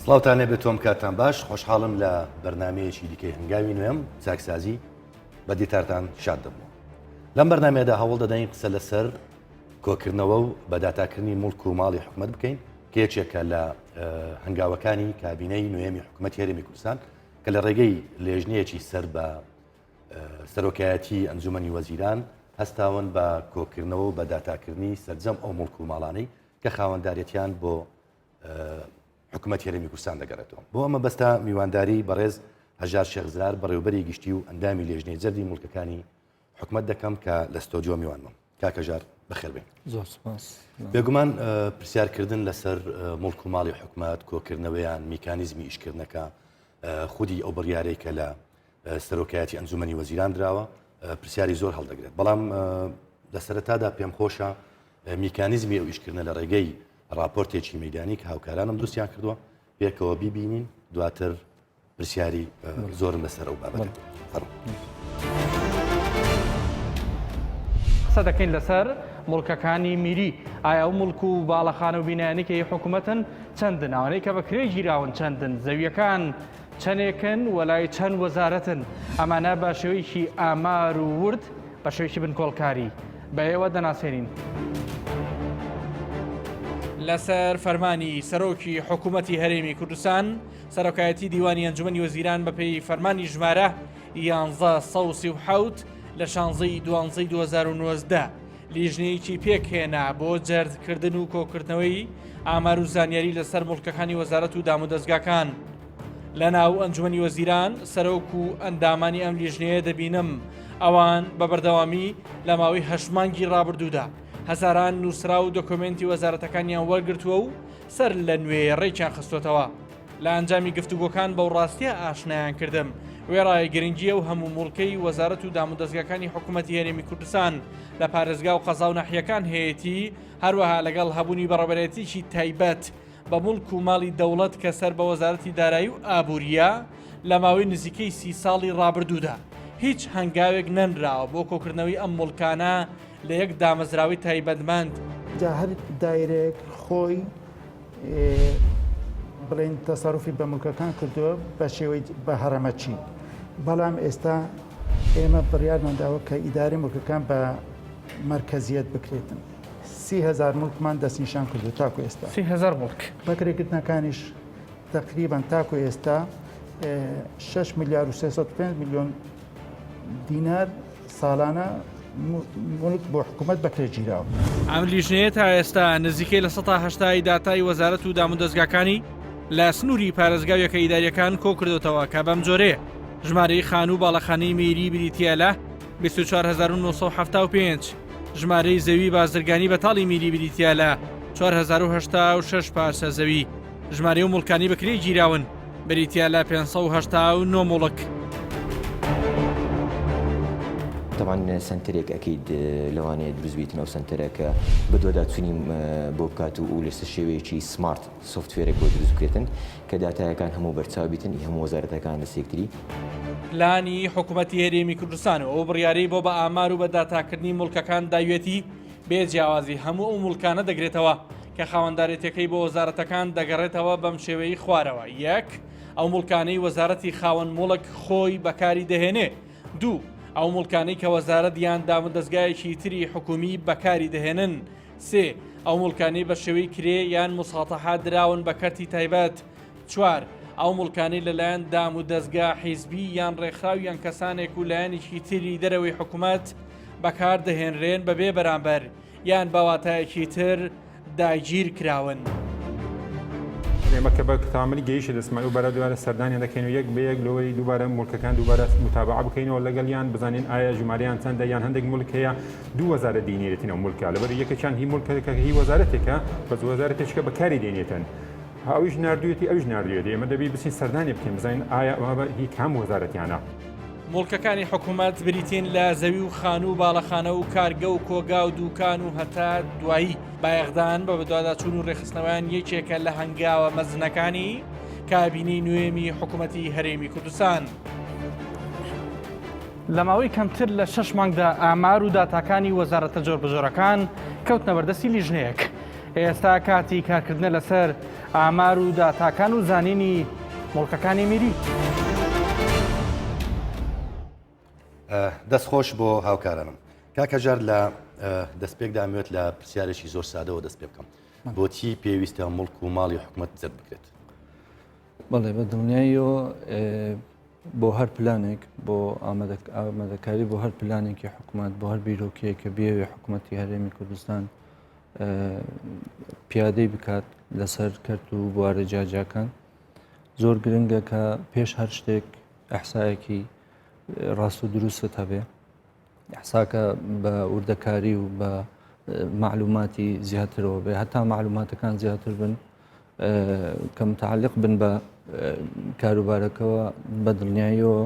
سڵاوتان لێبێت تۆم کاتتان باش خۆشحاڵم لە بەرنمەیەکی دیکەی هەنگاوی نوێم چاکسازی بە دیتارتان شاد دەبوو لەم بەرنمەیەدا هەوڵ دەدەین قسە لەسەر کۆکردنەوە و بەداتاکردنی موڵک و ماڵی حکومت بکەین کە یەکێکە لە هەنگاوەکانی کابینەی نوێمی حکوومەت هەرێمی کوردستان کە لە ڕێگەی لێژنەیەکی سەر بە سەرۆکایەتی ئەنجومەنی وەزیران هەستاون بە کۆکردنەوە و بە داتاکردنی سەرجەم ئەو موڵک و ماڵانەی کە خاوەندارێتیان بۆ حکوومەت هەرێمی کوردستان دەگەڕێتەوە. بۆ ئەمە بەستە میوانداری بەڕێز هەژار شێخ زرار بەڕێوبەری گشتی و ئەندامی لێژنەی جەردی موڵکەکانی حکومەت دەکەم کە لە ستۆدیۆ میوانمم. کاک هەژار بەخێر بێن. زۆر سپاس. بێگومان پرسیارکردن لەسەر موڵک و ماڵی حکومەت، کۆکردنەوەیان، میکانیزمی ئیشکردنەکە، خودی ئەو بڕیارەی کە لە سەرۆکایەتی ئەنجومەنی وەزیران دراوە پرسیاری زۆر هەڵدەگرێت. بەڵام لە سەرەتادا پێم خۆشە میکانیزمی ئەو ئیشکردنە لە ڕێگەی ڕاپۆرتێکی مەیدانی کە هاوکارانم دروستیان کردووە پێکەوە بیبینین دواتر پرسیاری زۆرم لەسەر ئەو بابەتە. فەرموو. قسە دەکەین لەسەر موڵکەکانی میری، ئایا ئەو موڵک و باڵەخانە و بینایانەی کە هی حکوومەتن چەندن، ئەوانەی کە بە کرێ گیراون چەندن، زەوییەکان چەندێکن و لای چەند وەزارەتن، ئەمانە بە شێوەیەکی ئامار و ورد بە شێوەیەکی بنکۆڵکاری بە ئێوە دەناسێنین. لەسەر فەرمانی سەرۆکی حکوومەتی هەرێمی کوردستان، سەرۆکایەتی دیوانی ئەنجومەنی وەزیران بەپێی فەرمانی ژمارە 1137 لە شانزەی دوانزەی 2019 لیژنەیەکی پێکهێنا بۆ جەردکردن و کۆکردنەوەی ئامار و زانیاری لەسەر موڵکەکانی وەزارەت و دامودەزگاکان. لە ناو ئەنجومەنی وەزیران سەرۆک و ئەندامانی ئەم لیژنەیە دەبینم ئەوان بە بەردەوامی لە ماوەی هەشت مانگی ڕابردوودا هەزاران نووسراو و دۆکۆمێنتی وەزارەتەکانیان وەرگرتووە و سەر لە نوێ ڕێکیان خستۆتەوە. لە ئەنجامی گفتوگۆکان بەو ڕاستیە ئاشنایان کردم، وێڕای گرنگی ئەو هەموو موڵکەی وەزارەت و دامودەزگاکانی حکوومەتی هەرێمی کوردستان لە پارێزگا و قەزا و ناحیەکان هەیەتی، هەروەها لەگەڵ هەبوونی بەڕێوەبەرێتیی تایبەت بە موڵک و ماڵی دەوڵەت کە سەر بە وەزارەتی دارایی و ئابوورییە، لە ماوەی نزیکەی سی ساڵی ڕابردوودا هیچ هەنگاوێک نەنراوە بۆ کۆکردنەوەی ئەم موڵکانە لە یەک دامەزراوەی تایبەتمەند. جا هەر دایرەیەک خۆی بڵێن تەسەروفی بە موڵکەکان کردووە بە شێوەی بە هەڕەمەکی، بەڵام ئێستا ئێمە بڕیارمان داوە کە ئیدارەی موڵکەکان بە مەرکەزیەت بکرێتن. 30هزار موڵکمان دەستنیشان کردو تاکو ئێستا. 30هزار موڵک. بەکرێگرتنەکانیش تەقریبەن تاکو ئێستا 6 ملیار و 305 میلیۆن دینار ساڵانە موڵک بۆ حکوومەت بەکرێ گیراوە. ئەم لیژنەیە تا ئێستا نزیکەی 80% ی داتای وەزارەت و دامودەزگاکانی لە سنووری پارێزگا و یەکە ئیدارییەکان کۆکردۆتەوە کە بەم جۆرەیە، ژمارەی خانوو و باڵەخانەی میری بریتییە لە 24975، ژمارەی زەوی بازرگانی بەتاڵی میری بریتییە لە 4086 پارچە زەوی. ژمارەی ئەو موڵکانەی بە کرێ گیراون بریتییە لە 589 موڵک. تەبعەن سەنتەرێک ئەکید لەوانەیە دروست بیتن ئەو سەنتەرە کە بەدواداچونی بۆ بکات و و لەسەر شێوەیەکی smart software ێک بۆ دروست بکرێتن کە داتایەکان هەموو بەرچاو بیتن ئی هەموو وەزارەتەکان لەسەر یەکتری. پلانی حکومەتی هەرێمی کوردستان و ئەو بڕیارەی بۆ بە ئامار و بە داتاکردنی موڵکەکان داویەتی بێ جیاوازی هەموو ئەو موڵکانە دەگرێتەوە کە خاوەندارێتیەکەی بۆ وەزارەتەکان دەگەڕێتەوە بەم شێوەیەی خوارەوە، یەک. ئەو موڵکانەی وەزارەتی خاوەن موڵک خۆی بەکاری دەهێنێ. دوو. ئەو موڵکانەی کە وەزارەت یان دامودەزگایەکی تری حکومی بەکاری دەهێنن. سێ. ئەو موڵکانەی بە شێوەی کرێ یان موساتەحە دراون بە کەرتی تایبەت. چوار. ئەو موڵکانەی لەلایەن دامودەزگا حیزبی یان ڕێکخراو یان کەسانێک و لایەنێکی تری دەرەوەی حکومەت بەکار دەهێنرێن بەبێ بەرامبەر. یان بە واتایەکی تر داگیر کراون. ئێمە کە بە کاملی گەیشتە دەستمان دووبارە دووبارە سەردانیان دەکەین و یەک بە یەک لەوەی دووبارە موڵکەکان دووبارە متابعە بکەینەوە لەگەڵیان بزانین ئایا ژمارەیان چەندە یان هەندێک موڵک هەیە دوو وەزارەت دەینێرێتن ئەو موڵکە لەبەر یەکێکیان هی موڵکەکە هی وەزارەتێکە بەس وەزارەتێکە بەکاری دێنێتن ئەویش ناردوویەتی ئەویش ناردوویەتی ئێمە دەبی بچین سەردانی بکەین بزانین ئایا ئەوە هی کام وەزارەتیانە. موڵکەکانی حکومەت بریتین لە زەوی و خانوو و باڵەخانە و کارگە و کۆگا و دوکان و هەتا دوایی، بایەخدان بە بەدواداچوون و رێکخستنەوەیان یەکێکە لە هەنگاوە مەزنەکانی کابینەی نوێمی حکومەتی هەرێمی کوردستان. لە ماوەی کەمتر لە شەش مانگدا ئامار و داتاکانی وەزارەتە جۆربەجۆرەکان کەوتنە بەردەستی لیژنەیەک. ئێستا کاتی کارکردنە لەسەر. ئامار و داتاکان و زانینی موڵکەکانی میری. دەست خۆش بۆ هاوکارانم. کاک هەژار لە دەستپێکدا ئەمەوێت لە پرسیارێکی زۆر سادەوە دەست پێ بکەم. بۆچی پێویستە موڵک و ماڵی حکومەت زەرد بکرێت؟ بەڵێ بە دڵنیاییەوە بۆ هەر پلانێک بۆ ئامادەکاری بۆ هەر پلانێکی حکوومەت بۆ هەر بیرۆکەیە کە بێوێ حکوومەتی هەرێمی کوردستان پیادەی بکات لەسەر کەرت و بوارە جیاجیاکان زۆر گرنگە کە پێش هەر شتێک ئەحسایەکی ڕاست و دروستت هەبێ ئەحساکە بە وردەکاری و بە معلوماتی زیاترەوە بێ هەتا معلوماتەکان زیاتر بن کە متعلق بن بە کاروبارەکەوە بە دڵنیاییەوە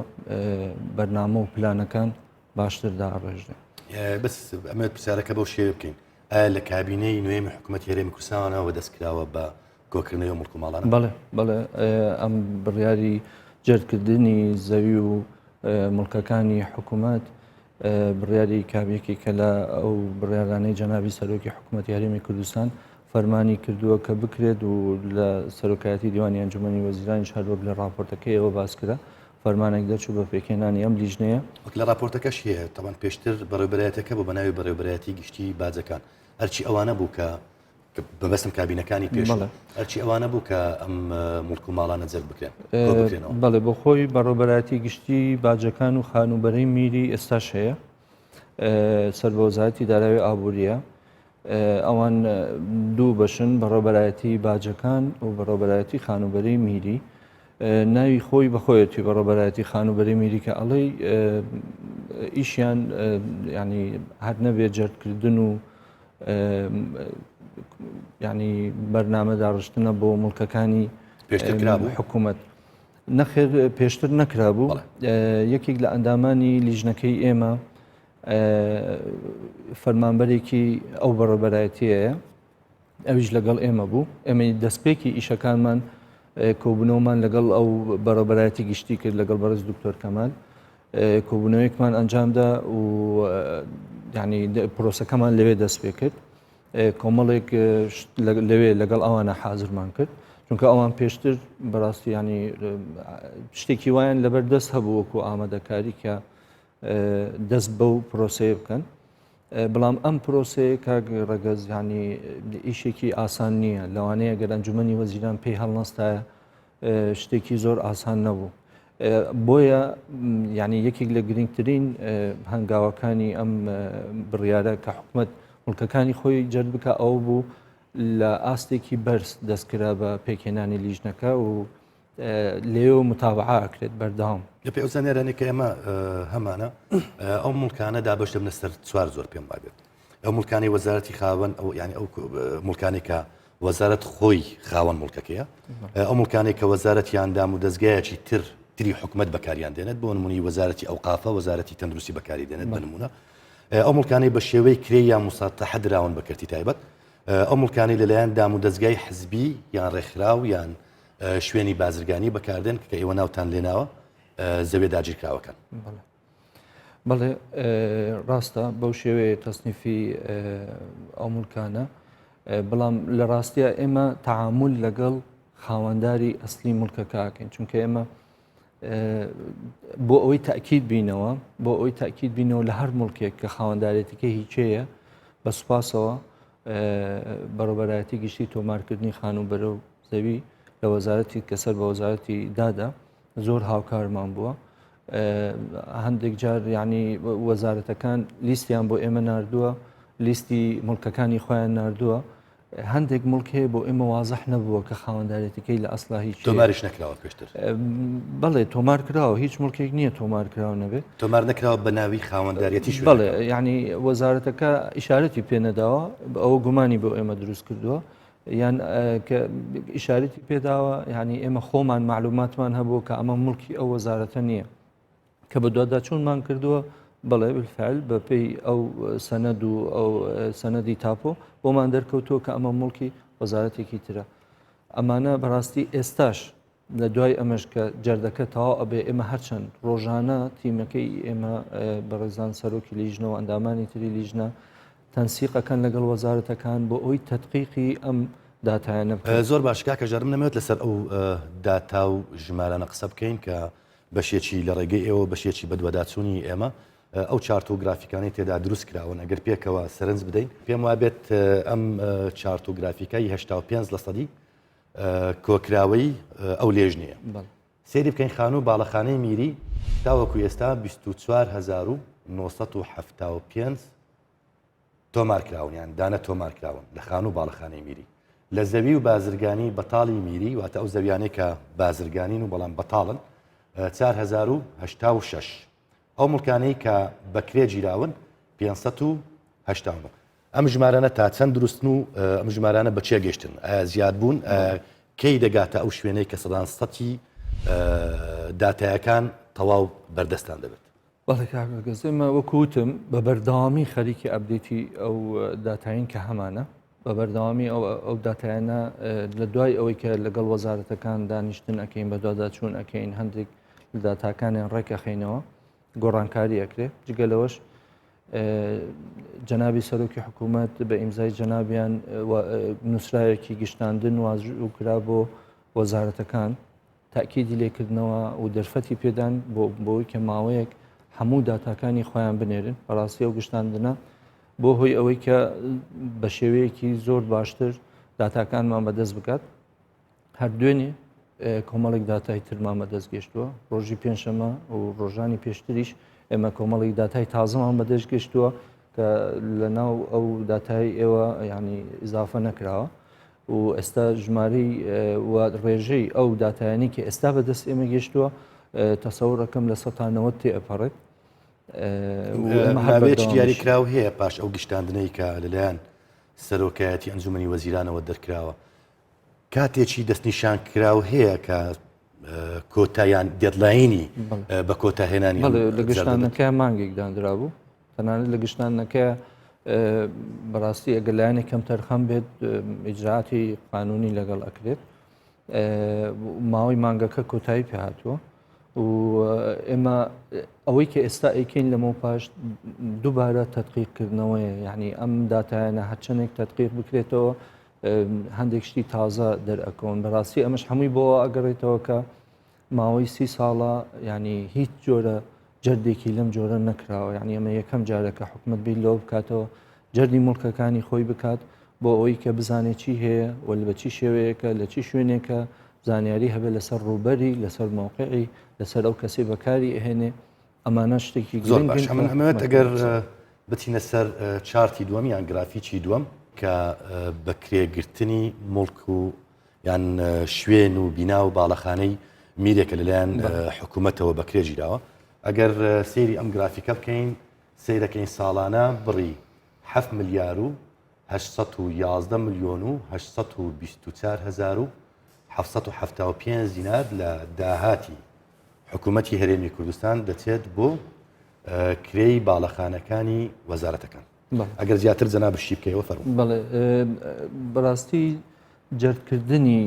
بەرنامە و پلانەکان باشتر داڕێژرێن. بەس ئەمەوێت پرسیارەکە بەو شێوە بکەین ئایا لە کابینەی نوێمی حکوومەتی هەرێمی کوردستانەوە دەست کراوە بە کۆکردنەوەی مڵک و ماڵانە؟ بەڵێ بەڵێ ئەم بڕیاری جەردکردنی زەوی و مڵکەکانی حکوومەت بڕیاری کابێکی کە لە ئەو بڕیارانەی جەنابی سەرۆکی حکوومەتی هەرێمی کوردستان فەرمانی کردووە کە بکرێت و لە سەرۆکایەتی دیوانی ئەنجومەنی وەزیرانیش هەروەک لە ڕاپۆرتەکەیەوە باس کرا فەرمانێک دەرچوو بە پێکهێنانی ئەم لیژنەیە. وەک لە ڕاپۆرتەکەش هەیە، تەبعەن پێشتر بەڕێوەبەرایەتیەکە بوو بە ناوی بەڕێوەبەرایەتی گشتی باجەکان، ئەرکی ئەوانە بوو کە مەبەستم کابینەکانی پێشوو، ئەرکی ئەوانە بوو کە ئەم موڵک و ماڵانە جەرد بکرێن، کۆ بکرێنەوە. بەڵێ بۆ خۆی بەڕێوەبەرایەتی گشتی باجەکان و خانووبەرەی میری ئێستاش هەیە، سەر بە وەزارەتی دارایی و ئابوورییە. ئەوان دوو بەشن، بەڕێوەبەرایەتی باجەکان و بەڕێوەبەرایەتی خانووبەرەی میری. ناوی خۆی بەخۆیەتی بەڕێوەبەرایەتی خانووبەرەی میری کە ئەڵێی ئیشیان ینی هەر نەبێ جەردکردن و ینی بەرنامە داڕشتنە بۆ مڵکەکانی پێشتر کرابوو حکوومەت. نەخێر پێشتر نەکرابوو یەکێک لە ئەندامانی لیژنەکەی ئێمە فەرمانبەرێکی ئەو بەڕێوەبەرایەتیەیە ئەویش لەگەڵ ئێمە بوو ئێمە دەستپێکی ئیشەکانمان کۆبوونەوەمان لەگەڵ ئەو بەڕێوەبەرایەتی گشتی کرد لەگەڵ بەڕێز دکتۆر کەمال کۆبوونەوەیەکمان ئەنجامدا و ینی پرۆسەکەمان لەوێ دەست پێ کرد کۆمەڵێک لەوێ لەگەڵ ئەوانە حازرمان کرد چونکە ئەوان پێشتر بەڕاستی ینی شتێکی وایان لەبەر دەست هەبوو وەکو ئامادەکاری کە دەست بەو پرۆسەیە بکەن بەڵام ئەم پرۆسەیە کاک ڕەگەز ینی ئیشێکی ئاسان نییە لەوانەیە گەر ئەنجومەنی وەزیران پێی هەڵنەستایە شتێکی زۆر ئاسان نەبوو بۆیە ینی یەکێک لە گرنگترین هەنگاوەکانی ئەم بڕیارە کە حکومت مڵکەکانی خۆی جەرد بکە ئەو بوو لە ئاستێکی بەرز دەستکرا بە پێکهێنانی لیژنەکە و لێوە متابعە ئەکرێت بەردەوام. لە پێی ئەو زانیارانەی کە ئێمە هەمانە ئەو موڵکانە دابەش دەبنە سەر چوار زۆر پێم وابێت ئەو موڵکانەی وەزارەتی خاوەن ئەو یعنی ئەو موڵکانەی کە وەزارەت خۆی خاوەن موڵکەکەیە ئەو موڵکانەی کە وەزارەت یان دام و دەستگایەکی تر تری حکومت بەکاریان دێنێت بۆ نمونی وەزارەتی ئەوقافە وەزارەتی تەندروستی بەکاری دێنێت بە نمونە ئەو موڵکانەی بە شێوەی کرێ یا مساتەحە دراون بە کەرتی تایبەت ئەو موڵکانەی لەلایەن دام و دەستگای حزبی یان ڕێکخراو یان شوێنی بازرگانی بەکاردێن کە ئێوە ناوتان لێناوە زەویە داگیرکراوەکان. بەڵێ ڕاستە بەو شێوەیە تەسنیفی ئەو ملکانە بەڵام لە ڕاستە ئێمە تعامل لەگەڵ خاوەنداری ئەسلی ملکەکەکەین چونکە ئێمە بۆ ئەوەی تاکیید بینەوە بۆ ئەوەی تاکیید بینەوە لە هەر ملکێک کە خاوەندارێتەکە هیچەیە بە سوپاسەوە بەڕێوەبەرایەتی گشتی تۆمارکردنی خانووبەرە و زەوی لە وەزارەتی کە سەر بە وەزارەتی دادا زۆر هاوکارمان بووە هەندێک جار ینی وەزارەتەکان لیستیان بۆ ئێمە نردووە لیستی مڵکەکانی خۆیان نردووە هەندێک مڵک هەیە بۆ ئێمە وازح نەبووە کە خاوەندارێتەکەی لە ئەسلا هیچ تۆماریش نەکراوە پێشتر بەڵێ تۆمار کراوە هیچ مڵکێک نییە تۆمار کراوە نەبێت تۆمار نەکراوە بە ناوی خاوەندارێتی بەڵێ یعنی وەزارەتەکە ئیشارەتی پێ نەداوە ئەوە گومانی بۆ ئێمە دروست کردووە یان کە ئیشارەتی پێداوە یعنی ئێمە خۆمان معلوماتمان هەبوو کە ئەمە مڵکی ئەو وەزارەتە نییە کە بەدواداچوونمان کردووە بەڵێ بالفعل بەپێی ئەو سەنەد و ئەو سەنەدی تاپۆ بۆمان دەرکەوتووە کە ئەمە موڵکی وەزارەتێکی ترە ئەمانە بەڕاستی ئێستاش لە دوای ئەمەش کە جەردەکە تەواو ئەبێ ئێمە هەرچەند ڕۆژانە تیمەکەی ئێمە بەڕێزان سەرۆکی لیژنە و ئەندامانی تری لیژنە تەنسیقەکەن لەگەڵ وەزارەتەکان بۆ ئەوی تەدقیقی ئەم داتایانە بکەین. زۆر باش کاک هەژار من نەمەوێت لەسەر ئەو داتا و ژمارانە قسە بکەین کە بەشێکی لە ڕێگەی ئێوە بەشێکی بەدواداچوونی ئێمە ئەو چارت و گرافیکانەی تێدا دروست کراون ئەگەر پێکەوە سەرنج بدەین پێم وابێت ئەم چارت و گرافیکای 85 لە سەدی کۆکراوەی ئەو لێژنەیە سەیری بکەین خانوو باڵەخانەی میری تاوەکو ئێستا 24975 تۆمار کراون یان دانە تۆمار کراون لە خانوو باڵەخانەی میری لە زەوی و بازرگانی بەتاڵی میری واتە ئەو زەویانەی کە بازرگانین و بەڵام بەتاڵن 4086 ئەو مڵکانەی کە بەکرێ گیراون 589 ئەم ژمارانە تا چەند دروستن و ئەم ژمارانە بە چێ گەشتن ئایا زیاد بوون کەی دەگاتە ئەو شوێنەی کە سەدان سەتی داتایەکان تەواو بەردەستان دەبێت؟ بەڵێ کاک ڕەگەز ئێمە وەکو وتم بە بەردەوامی خەریکی update ی ئەو داتاین کە هەمانە بە بەردەوامی ئەو داتایانە لە دوای ئەوەی کە لەگەڵ وەزارەتەکان دانیشتن ئەەکەین بە دواداچوون ئەەکەین هەندێک لە داتاکانیان ڕێک ئەخەینەوە گۆڕانکاری ئەکرێ جگە لەوەش جەنابی سەرۆکی حکوومەت بە ئیمزای جەنابیان نووسراوێکی گشتاندن واژوو کرا بۆ وەزارەتەکان تاکیدی لێکردنەوە و دەرفەتی پێدان بۆ بۆی کە ماوەیەک هەموو داتاکانی خۆیان بنێرن بەڕاستی ئەو گشتاندنە بۆ هۆی ئەوەی کە بە شێوەیەکی زۆر باشتر داتاکانمان بەدەست بکات هەر دوێنێ کۆمەڵێک داتای ترمان بەدەست گەشتووە ڕۆژی پێنجشەمە و ڕۆژانی پێشتریش ئێمە کۆمەڵێک داتای تازەمان بەدەست گەشتووە کە لە ناو ئەو داتای ئێوە ینی ئیزافە نەکراوە و ئێستا ژمارەی و ڕێژەی ئەو داتایانی کە ئێستا بەدەست ئێمە گەشتووە تەسەورەکەم لە 1970 تێ ئەپەڕێت ماوەیەکی دیاریکراو هەیە پاش ئەو گشتاندنەی کە لەلایەن سەرۆکایەتی ئەنجومەنی وەزیرانەوە دەرکراوە کاتێکی دەستنیشانکراو هەیە کە کۆتا یان deadline ی بە کۆتا هێنانی لە گشتانەکە مانگێک دانرابوو تەنانەت لە گشتانەکە بەڕاستی ئەگەر لایەنێک کەم تەرخەم بێت ئیجراعاتی قانونی لەگەڵ ئەکرێت ماوەی مانگەکە کۆتایی پێ هاتووە و ئێمە ئەوەی کە ئێستا ئەیکەین لەمە پاش دووبارە تەتقیقکردنەوەیە یعنی ئەم داتایانە هەرچەندێک تەتقیق بکرێتەوە هەندێک شتی تازە دەرئەکەون بەڕاستی ئەمەش هەمووی بۆ ئەگەڕێتەوە کە ماوەی سی ساڵە ینی هیچ جۆرە جەردێکی لەم جۆرە نەکراوە یعنی ئەمە یەکەم جارە کە حکومت بیر لەوە بکاتەوە جەردی موڵکەکانی خۆی بکات بۆ ئەوەی کە بزانێت چی هەیە و بە چی شێوەیەکە لە چی شوێنێکە زانیاری هەبێت لەسەر ڕووبەری لەسەر مەوقعی لەسەر ئەو کەسەی بەکاری ئەهێنێ ئەمانە شتێکی زۆر باش من ئەمەوێت ئەگەر بچینە سەر چارتی دووەم یان گرافیکی دووەم کە بەکرێگرتنی موڵک و یان شوێن و بینا و باڵەخانەی میرێکە لەلایەن حکوومەتەوە بەکرێ گیراوە ئەگەر سەیری ئەم گرافیکە بکەین سەیرەکەین ساڵانە بڕی 7 ملیار و 811 ملیۆن و 824 هزار و 775 دینار لە داهاتی حکوومەتی هەرێمی کوردستان دەچێت بۆ کرێی باڵەخانەکانی وەزارەتەکان. ئەگەر زیاتر جەنابت شی بکەیەوە فەرموو. بەڵێ بەڕاستی جەردکردنی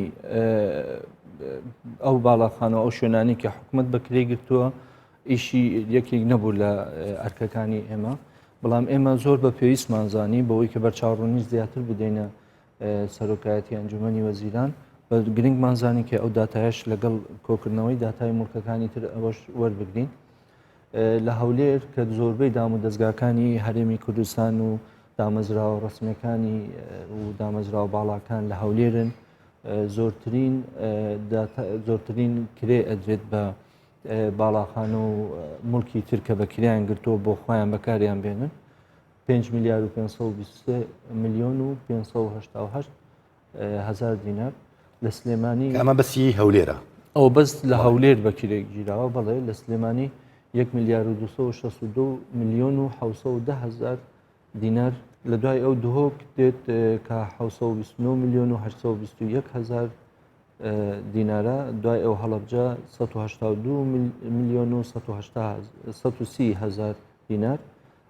ئەو باڵاخانە ئەو شوێنانی کە حکوومەت بەکرێ گرتووە ئیشی یەکێک نەبوو لە ئەرکەکانی ئێمە بەڵام ئێمە زۆر بە پێویستمان زانی بەوەی کە بەرچاوڕوونی زیاتر بدەینە سەرۆکایەتی ئەنجومەنی وەزیران بە گرنگمان زانی کە ئەو داتایش لەگەڵ کۆکردنەوەی داتای موڵکەکانی تر ئەوەش وەربگرین لە هەولێر کە زۆربەی دام و دەستگاکانی هەرێمی کوردستان و دامەزراوە ڕسمیەکانی و دامەزراوە باڵاکان لە هەولێرن زۆرترین زۆرترین کرێ ئەدرێت بە باڵاخانە و مڵکی تر کە بە کریان گرتووە بۆ خۆیان بەکاریان بێنن 5 میلیارد و 523 میلیۆن و 588 هزار دینار لە سلێمانی ئەمە بەسی هەولێرە ئەو بەس لە هەولێر بە کرێ گیراوە بەڵێ لە سلێمانی 1 میلیارد و 262 میلیۆن و 710 هزار دینار لە دوای ئەو دهۆک دێت کە 729 میلیۆن و 821 هزار دینارە دوای ئەو هەڵەبجە 182 میلیۆن و 130 هزار دینار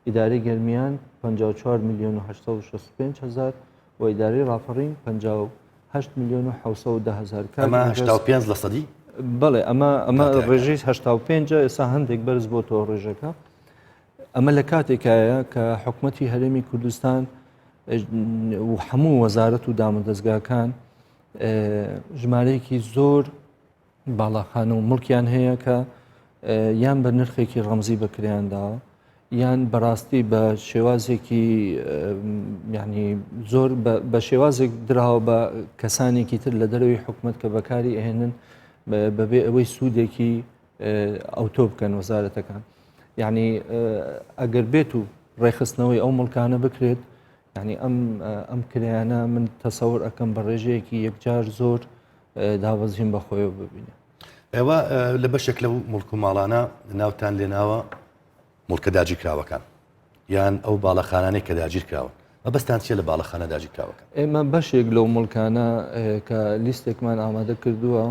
ئیدارەی گەرمیان 54 میلیۆن و 865 هزار و ئیدارەی ڕاپەڕین 58 میلیۆن و 710 هزار ئەمە 85 لە سەدی بەڵێ ئەمە ئەمە ڕێژەی 85 ئێستا هەندێک بەرز بۆتەوە ڕێژەکە ئەمە لە کاتێکایە کە حکوومەتی هەرێمی کوردستان. و هەموو وەزارەت و دامودەزگاکان ژمارەیەکی زۆر باڵاخانە و مڵکیان هەیە کە یان بە نرخێکی ڕەمزی بەکریان داوە یان بەڕاستی بە شێوازێکی ینی زۆر بە شێوازێک دراوە بە کەسانێکی تر لە دەرەوەی حکومت کە بەکاری ئەهێنن بەبێ ئەوەی سوودێکی ئەوتۆ بکەن وەزارەتەکان یعنی ئەگەر بێت و ڕێخستنەوەی ئەو مڵکانە بکرێت یعنی ئەم ئەم کرایانە من تەسەور ئەەکەم بە ڕێژەیەکی یەکجار زۆر دابەزین بە خۆیەوە ببینە. ئێوە لە بەشێک لەو مڵک و ماڵانە ناوتان لێناوە مڵکە داگیرکراوەکان یان ئەو باڵەخانانەی کە داگیرکراون مەبەستان چیە لە باڵەخانە داگیرکراوەکان؟ ئێمە بەشێک لەو مڵکانە کە لیستێکمان ئامادە کردووە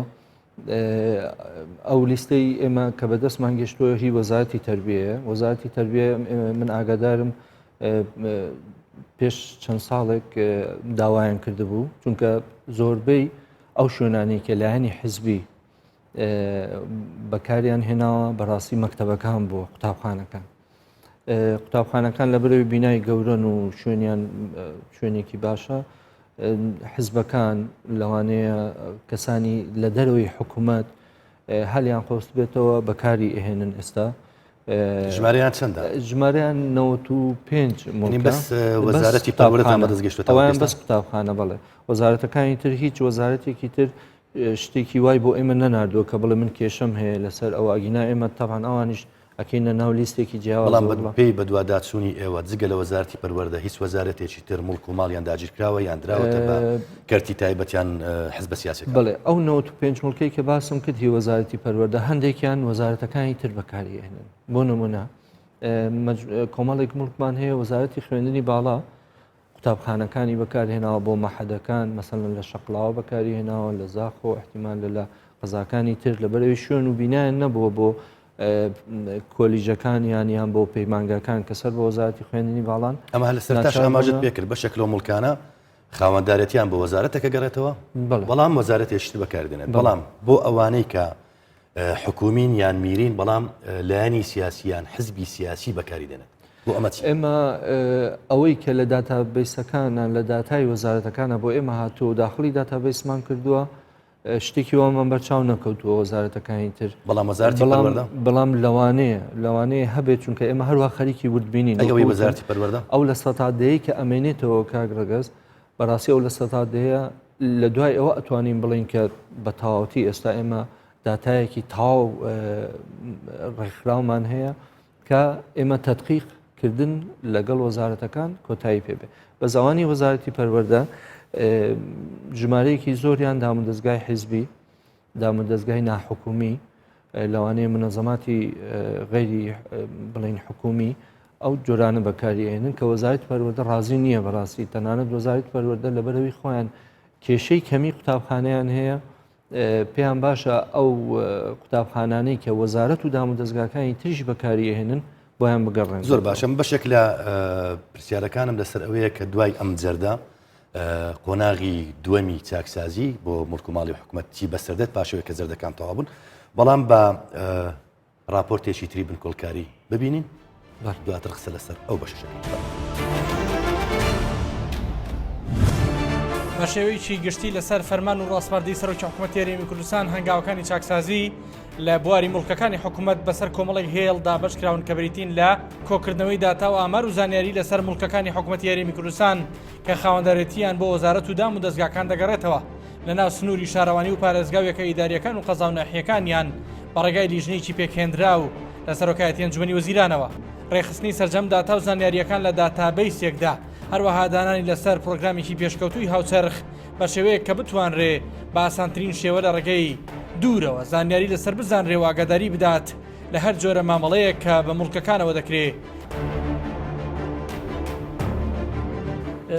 ئەو لیستەی ئێمە کە بەدەستمان گەشتووە هی وەزارەتی تربیەیە وەزارەتی تربیە من ئاگادارم پێش چەند ساڵێک داوایان کردبوو چونکە زۆربەی ئەو شوێنانەی کە لایەنی حزبی بەکاریان هێناوە بەڕاستی مەکتەبەکان بووە قوتابخانەکان قوتابخانەکان لە بەرەوەی بینای گەورەن و شوێنیان شوێنێکی باشە حزبەکان لەوانەیە کەسانی لە دەرەوەی حکوومەت هەلیان قۆست بێتەوە بەکاری ئەهێنن ئێستا ژمارەیان چەندە؟ ژمارەیان 95 مڵکە. بەس وەزارەتی پەروەردەتان بەدەست گەیشتووە ئەویان بەس قوتابخانە بەڵێ وەزارەتەکانی تر هیچ وەزارەتێکی تر شتێکی وای بۆ ئێمە نەناردووە کە بڵێ من کێشەم هەیە لەسەر ئەوە ئەگینا ئێمە تەبان ئەوانیش ئەکەینە ناو لیستێکی جیاواز بەڵام بە پێی بەدواداچوونی ئێوە جگە لە وەزارەتی پەروەردە هیچ وەزارەتێکی تر موڵک و ماڵیان داگیرکراوە یان دراوەتە بە کەرتی تایبەت یان حزبە سیاسیەکان؟ بەڵێ ئەو 95 موڵکەی کە باسم کرد هی وەزارەتی پەروەردە هەندێکیان وەزارەتەکانی تر بەکاری ئەهێنن بۆ نمونە کۆمەڵێک موڵکمان هەیە وەزارەتی خوێندنی باڵا قوتابخانەکانی بەکارهێناوە بۆ مەحەدەکان مەسەلەن لە شەقڵاوە بەکاری هێناوە لە زاخۆ احتیمال لە لە قەزاکانی تر لەبەرەوەی شوێن و بینایان نەبووە بۆ کۆلیژەکان یان یان بۆ پەیمانگاکان کە سەر بە وەزارەتی خوێندنی باڵان ئەمە لە سەرتاش ئاماژەت پێکرد بەشێک لەو موڵکانە خاوەندارێتیان بۆ وەزارەتەکە گەڕێتەوە بەڵام وەزارەتێکی تر بەکاردێنێت بەڵام بۆ ئەوانەی کە حکومین یان میرین بەڵام لایەنی سیاسی یان حزبی سیاسی بەکاری دێنێت بۆ ئەمە چی؟ ئێمە ئەوەی کە لە داتابەیسەکانە لە داتای وەزارەتەکانە بۆ ئێمە هاتووە و داخڵی داتابەیسمان کردووە شتێکی وامان بەرچاو نەکەوتووە وەزارەتەکانی تر بەڵام وەزارەتی پەروەردە بەڵام لەوانەیە لەوانەیە هەبێت چونکە ئێمە هەروە خەریکی وردبینین ئەوەی وەزارەتی پەروەردە ئەو لە سەتا دەیە کە ئەمێنێتەوە کاک ڕەگەز بەڕاستی ئەو لە سەتا دەیە لە دوای ئەوە ئەتوانین بڵین کە بە تەواوەتی ئێستا ئێمە داتایەکی تاو ڕێکخراومان هەیە کە ئێمە تدقیق کردن لەگەڵ وەزارەتەکان کۆتایی پێبێ بە زاوانی وەزارەتی پەروەردە ژمارەیەکی زۆریان دامودەزگای حیزبی دامودەزگای ناحکومی لەوانەیە منەزەماتی غەیری بڵین حکومی ئەو جۆرانە بەکاری ئێنن کە وەزارەت پەروەردە ڕازی نییە بەڕاستی تەنانەت وەزارەت پەروەردە لەبەرەوەی خۆیان کێشەی کەمی قوتابخانەیان هەیە پێیان باشە ئەو قوتابخانانەی کە وەزارەت و دامودەزگاکانی تریش بەکاری ئەهێنن بۆیان بگەڕێن. زۆر باشە من بەشێک لە پرسیارەکانم لەسەر ئەوەیە کە دوای ئەم جەردە قۆناغی دووەمی چاکسازی بۆ موڵک و ماڵی حکومەت چی بەسەر دێت پاشەوەی کە جەردەکان تەواو بوون بەڵام بە ڕاپۆرتێکی تری بنکۆڵکاری ببینین دواتر قسە لەسەر ئەو بەشەش ئەکەین. بە شێوەیەکی گشتی لەسەر فەرمان و ڕاسپاردەی سەرۆکی حکوومەتی هەرێمی کوردستان هەنگاوەکانی چاکسازی لە بواری موڵکەکانی حکوومەت بەسەر کۆمەڵێک هێڵ دابەش کراون کە بریتین لە کۆکردنەوەی داتا و ئامار و زانیاری لەسەر موڵکەکانی حکوومەتی هەرێمی کوردستان کە خاوەندارێتییان بۆ وەزارەت و دام و دەزگاکان دەگەڕێتەوە لەناو سنووری شارەوانی و پارێزگا و یەکە ئیدارییەکان و قەزا و ناحیەکانیان بە ڕێگای لیژنەیەکی پێکهێنراو لە سەرۆکایەتی ئەنجومەنی وەزیرانەوە. ڕێکخستنی سەرجەم داتا و زانیارییەکان لە داتابەیسێکدا، هەروەها دانانی لەسەر پرۆگرامێکی پێشکەوتووی هاوچەرخ بە شێوەیەک کە بتوانرێ بە ئاسانترین شێوە لە ڕێگەی دوورەوە زانیاری لەسەر بزانرێ و ئاگاداری بدات لە هەر جۆرە مامەڵەیەک کە بە موڵکەکانەوە دەکرێ.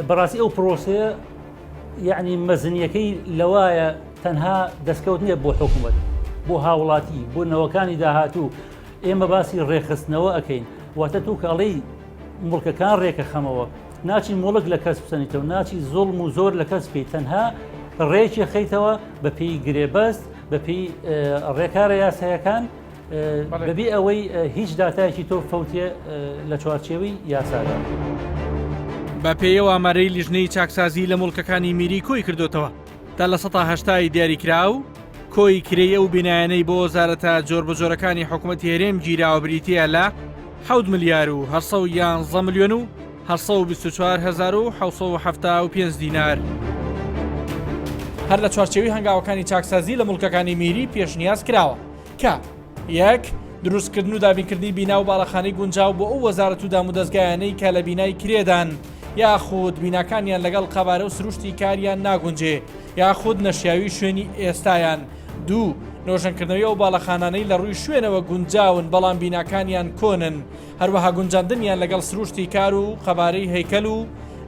بەڕاستی ئەو پرۆسەیە یەعنی مەزنیەکەی لەوایە تەنها دەستکەوت نییە بۆ حکوومەت بۆ هاوڵاتی بۆ نەوەکانی داهاتوو ئێمە باسی ڕێکخستنەوە ئەەکەین واتە تۆ کە ئەڵێی موڵکەکان ڕێکەخەمەوە ناچی موڵک لە کەس بسەنیتەوە ناچی زوڵم و زۆر لە کەس بکەیت تەنها ڕێکی خەیتەوە بە پێی گرێبەست بە پێی ڕێکارە یاسایەکان بەبێ ئەوەی هیچ داتایەکی تۆ فەوتێ لە چوارچێوەی یاسادا. بەپێی ئەو ئامارەی لیژنەی چاکسازی لە موڵکەکانی میری کۆی کردۆتەوە، تا 80% ی دیاریکراو، کۆی کرێی ئەو بینایانەی بۆ وەزارەتە جۆربەجۆرەکانی حکومەتی هەرێم گیراوە بریتییە لە حەوت ملیار و 811 ملیۆن و 824 هەزار و 775 دینار. هەر لە چوارچێوەی هەنگاوەکانی چاکسازی لە موڵکەکانی میری پێشنیاز کراوە کە، یەک، دروستکردن و دابینکردنی بینا و باڵەخانەی گونجاو بۆ ئەو وەزارەت و دامودەزگایانەی کە لە بینای کرێدان یاخود بیناکانیان لەگەڵ قەبارە و سروشتی کاریان ناگونجێ یاخود نەشیاوی شوێنی ئێستایان. دوو، نۆژەنکردنەوەی ئەو باڵەخانانەی لە ڕووی شوێنەوە گونجاون بەڵام بیناکانیان کۆنن، هەروەها گونجاندنیان لەگەڵ سروشتی کار و قەبارەی هەیکەل و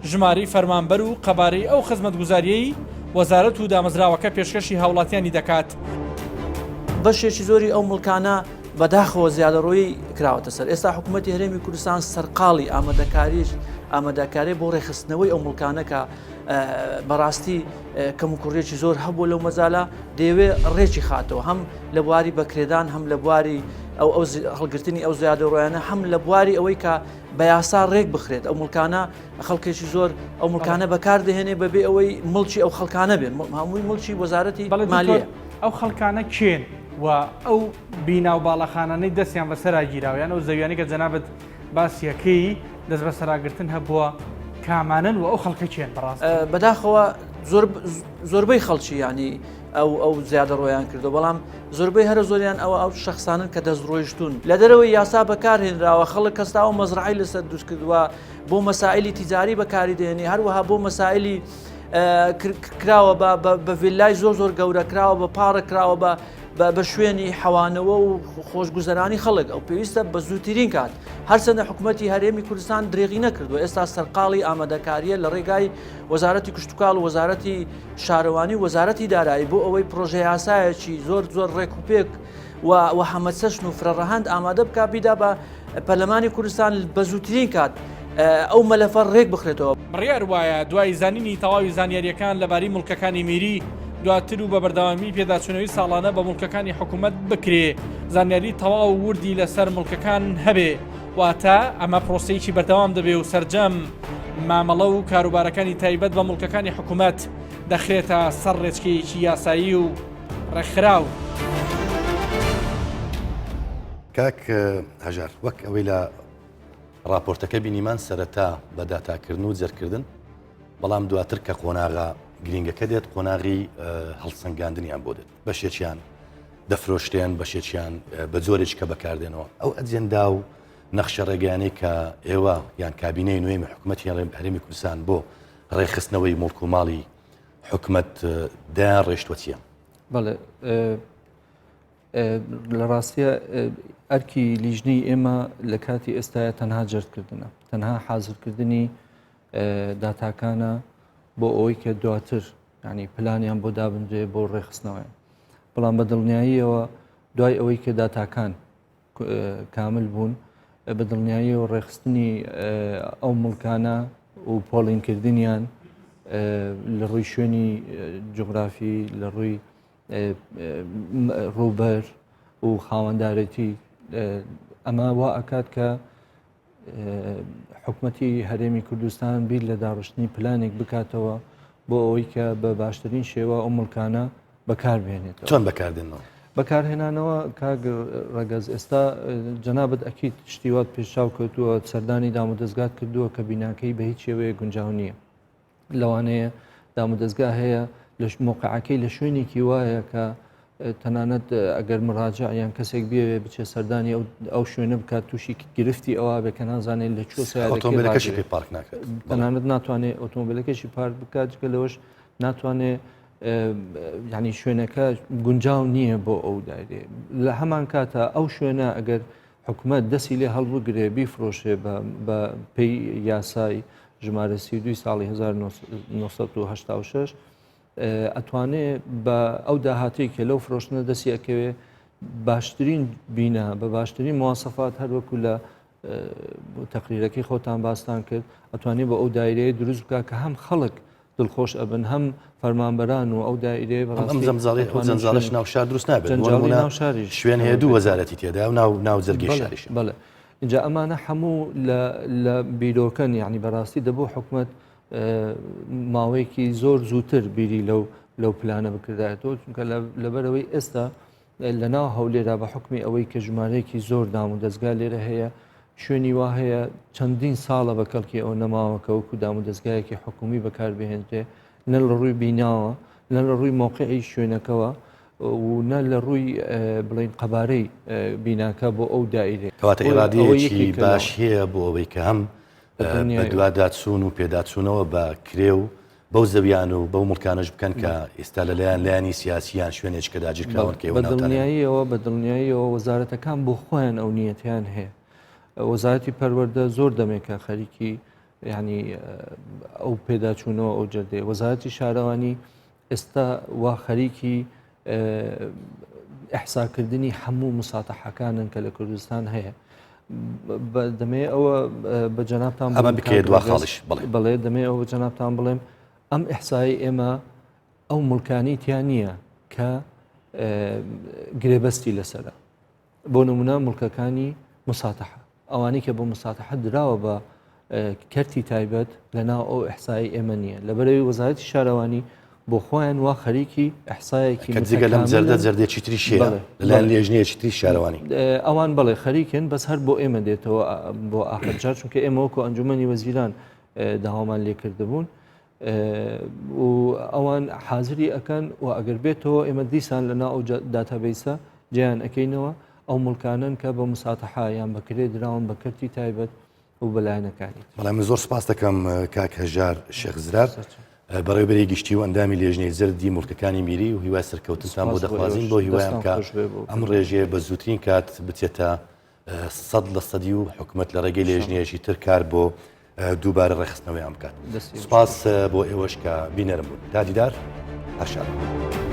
ژمارەی فەرمانبەر و قەبارەی ئەو خزمەتگوزارییەی وەزارەت و دامەزراوەکە پێشکەشی هاوڵاتیانی دەکات. بەشێکی زۆری ئەو موڵکانە بەداخەوە زیادەڕۆیی کراوەتە سەر، ئێستا حکوومەتی هەرێمی کوردستان سەرقاڵی ئامادەکاری ئامادەکاری بۆ ڕێکخستنەوەی ئەو موڵکانە کە بەڕاستی کەموکوڕیەکی زۆر هەبوو لەو مەجالە دەیەوێ ڕێکی خاتەوە هەم لە بواری بەکرێدان هەم لە بواری ئەو ئەو هەڵگرتنی ئەو زیادەڕۆیانە هەم لە بواری ئەوەی کە بە یاسا ڕێک بخرێت ئەو مڵکانە خەڵکێکی زۆر ئەو مڵکانە بەکاردەهێنێ بەبێ ئەوەی مڵکی ئەو خەڵکانە بێن هەمووی مڵکی وەزارەتی مالیە. ئەو خەڵکانە کێن و ئەو بینا و باڵەخانانەی دەستیان بەسەرا گیراوە یان ئەو زەویانەی کە جەنابت باسیەکەی دەست بەسەراگرتن هەبووە کامانەن و ئەو خەڵکە کێن بەڕاست؟ بەداخەوە زۆربەی خەڵکی ینی ئەو ئەو زیادە ڕۆیان کردو بەڵام زۆربەی هەرە زۆریان ئەوە ئەو شخصانن کە دەست ڕۆیشتون لە دەرەوەی یاسا بەکارهێنراوە خەڵک کەستاوە مەزرعی لەسەر دروست کردووە بۆ مەسائلی تیجاری بەکاری دێنی هەروەها بۆ مەسائلی کراوە بە ڤیلای زۆر زۆر گەورە کراوە بە پارە کراوە بە بە شوێنی حەوانەوە و خۆشگوزەرانی خەڵک ئەو پێویستە بە زووترین کات هەرچەندە حکوومەتی هەرێمی کوردستان درێغی نەکردووە ئێستا سەرقاڵی ئامادەکاریە لە ڕێگای وەزارەتی کشتتوکاڵ و وەزارەتی شارەوانی و وەزارەتی دارایی بۆ ئەوەی پرۆژە یاسایەکی زۆر زۆر ڕێک و پێک و و هەمەچەشن و فرەڕەهەند ئامادە بک بیدا بە پەرلەمانی کوردستان بە زووترین کات ئەو مەلەفە ڕێک بخرێتەوە. بڕیار وایە دوای زانینی تەواوی زانیارییەکان لەبارەی موڵکەکانی میری، دواتر و بە بەردەوامی پێداچوونەوەی ساڵانە بە موڵکەکانی حکوومەت بکرێ، زانیاری تەواو و وردی لەسەر موڵکەکان هەبێ، واتە ئەمە پرۆسەیەکی بەردەوام دەبێ و سەرجەم مامەڵە و کاروبارەکانی تایبەت بە موڵکەکانی حکوومەت دەخرێتە سەر ڕێچکەیەکی یاسایی و ڕێکخراو. کاک هەژار وەک ئەوەی لە ڕاپۆرتەکە بینیمان سەرەتا بە داتاکردن و جەرکردن بەڵام دواتر کە قۆناغە گرینگەکە دێت قۆناغی هەڵسەنگاندنیان بۆ دێت بەشێکیان دەفرۆشتێن بەشێکیان بە جۆرێک کە بەکاردێنەوە ئەو ئەجێندا و نەخشە ڕێگەیانەی کە ئێوە یان کابینەی نوێی حکوومەتی هەرێمی کوردستان بۆ ڕێکخستنەوەی موڵک و ماڵی حکومەت دایان ڕێشتوە چییە؟ بەڵێ لە ڕاستە ئەرکی لیژنەی ئێمە لە کاتی ئێستاە تەنها جەردکردنە تەنها حازرکردنی داتاکانە بۆ ئەوەی کە دواتر ینی پلانیان بۆ دابنرێ بۆ ڕێخستنەوەیان بەڵام بە دڵنیاییەوە دوای ئەوەی کە داتاکان کامل بوون بە دڵنیاییەوە ڕێخستنی ئەو مڵکانە و پۆڵینکردنیان لە ڕووی شوێنی جوگرافی لە ڕووی ڕووبەر و خاوەندارێتی ئەمە وا ئەکات کە حکومەتی هەرێمی کوردستان بیر لە داڕشتنی پلانێک بکاتەوە بۆ ئەوەی کە بە باشترین شێوە ئەو مڵکانە بەکاربێنێت چۆن بەکاردێنەوە؟ بەکارهێنانەوە کاک ڕەگەز ئێستا جەنابەت ئەکییت شتیوات پێشچاو کەوتووە سەردانی دامودەزگات کردووە کە بیناکەی بە هیچ شێوەیە گونجاو نییە لەوانەیە دامودەزگا هەیە لە مۆقعەکەی لە شوێنێکی وایە کە تەنانەت ئەگەر مراجع یان کەسێک بێوێ بچێ سەردانی ئەو شوێنە بکات تووشی گرفتی ئەوە بێ کە نازانێت لە کوێ ئۆتۆمبیلەکەشی پێ پارک ناکرێت تەنانەت ناتوانێت ئۆتۆمبیلەکەشی پارک بکات جگە لەوەش ناتوانێت ینی شوێنەکە گونجاو نییە بۆ ئەو دایرێ لە هەمان کاتە ئەو شوێنە ئەگەر حکومەت دەستی لێ هەڵبگرێ بیفرۆشێ بە پێی یاسای ژمارە 32 ساڵی 1986 ئەتوانێ بە ئەو داهاتەی کە لەو فرۆشتنە دەستی ئەکەوێ باشترین بینا بە باشترین مواسەفات هەروەکو لە تەقریرەکەی خۆتان باستان کرد ئەتوانێت بۆ ئەو دایرەیە دروست بکە کە هەم خەڵک دڵخۆش ئەبن هەم فەرمانبەران و ئەو دایرەیە بەڕاستی ئەم زەمزاڵی ئەو جەنجاڵەش ناو شار دروست نابێت جەنجاڵی ناو شاریش شوێن هەیە دوو وەزارەتی تێدا و ناو ناو جەرگی شاریش بەڵێ. اینجا ئەمانە هەموو لە بیرۆکەن یعنی بەڕاستی دەبوو حکومت ماوەیەکی زۆر زووتر بیری لەو لەو پلانە بکردایەتەوە چونکە لەبەرەوەی ئێستا لە ناو هەولێرا بە حکمی ئەوەی کە ژمارەیەکی زۆر دام و دەستگا لێرە هەیە شوێنی وا هەیە چەندین ساڵە بە کەڵکی ئەو نەماوە کە وەکو دام و دەستگایەکی حکومی بەکاربهێنرێ نە لە ڕووی بیناوە نە لە ڕووی مۆقعی شوێنەکەوە و نە لە ڕووی بڵین قەبارەی بیناکە بۆ ئەو دایرێ کەواتە ئێرادەیەکی باش هەیە بۆ ئەوەی کە هەم بەدواداچوون و پێداچوونەوە بە کرێ و بەو زەویان و بەو موڵکانەش بکەن کە ئێستا لەلایەن لایەنی سیاسی یان شوێنێک کە داگیرکراون کە ئێوە ناوتان بەدڵنیاییەوە بەدڵنیاییەوە وەزارەتەکان بۆ خۆیان ئەو نیەتیان هەیە وەزارەتی پەروەردە زۆر دەمێکە خەریکی ینی ئەو پێداچوونەوە ئەو جەردەیە وەزارەتی شارەوانی ئێستا وا خەریکی ئیحساکردنی هەموو مساتەحەکانن کە لە کوردستان هەیە دەمێ ئەوە بە جەنابتان ئەمە بکرێت دوا خاڵش بڵێ دەمێ ئەوە بە جەنابتان بڵێم ئەم ئیحسای ئێمە ئەو ملکانی تیا نییە کە گرێبەستی لەسرە بۆ نمونە موڵکەکانی مساتەحە ئەوانەی کە بۆ مساتەحە دراوە بە کەرتی تایبەت لە ناو ئەو ئەحسای ئێمە نییە لەبەرەوەی وەزارەتی شارەوانی بۆ خۆیان وا خەریکی ئەحسایەکی کە جگە لەم جەردە جەردێکی تریش هەیە لەلایەن لێژنەیەکی تری شارەوانی ئەوان بەڵێ خەریکن بەس هەر بۆ ئێمە دێتەوە بۆ ئاخر جار چونکە ئێمە وەکو ئەنجومەنی وەزیران داوامان لێکردبوون و ئەوان حازری ئەکەن و ئەگەر بێتەوە ئێمە دیسان لە ناو ئەو database ە جیان ئەەکەینەوە ئەو ملکانن کە بە مساتەحا یان بەکرێ دراون بە کەرتی تایبەت و بەلایەنەکانی بەڵام من زۆر سپاس دەکەم کاک هەژار شێخ زرار بەڕێوبەری گشتی و ئەندامی لێژنەی زەردی موڵکەکانی میری و هیوای سەرکەوتنتان بۆ دەخوازین بۆ هیوایان کە ئەم ڕێژەیە بە زووترین کات بچێتە 100% و حکومەت لە ڕێگەی لێژنەیەکی تر کار بۆ دووبارە ڕێکخستنەوەیان بکات. سوپاس بۆ ئێوەش کە بینەرم بوون. تا دیدار هەر شاد بن.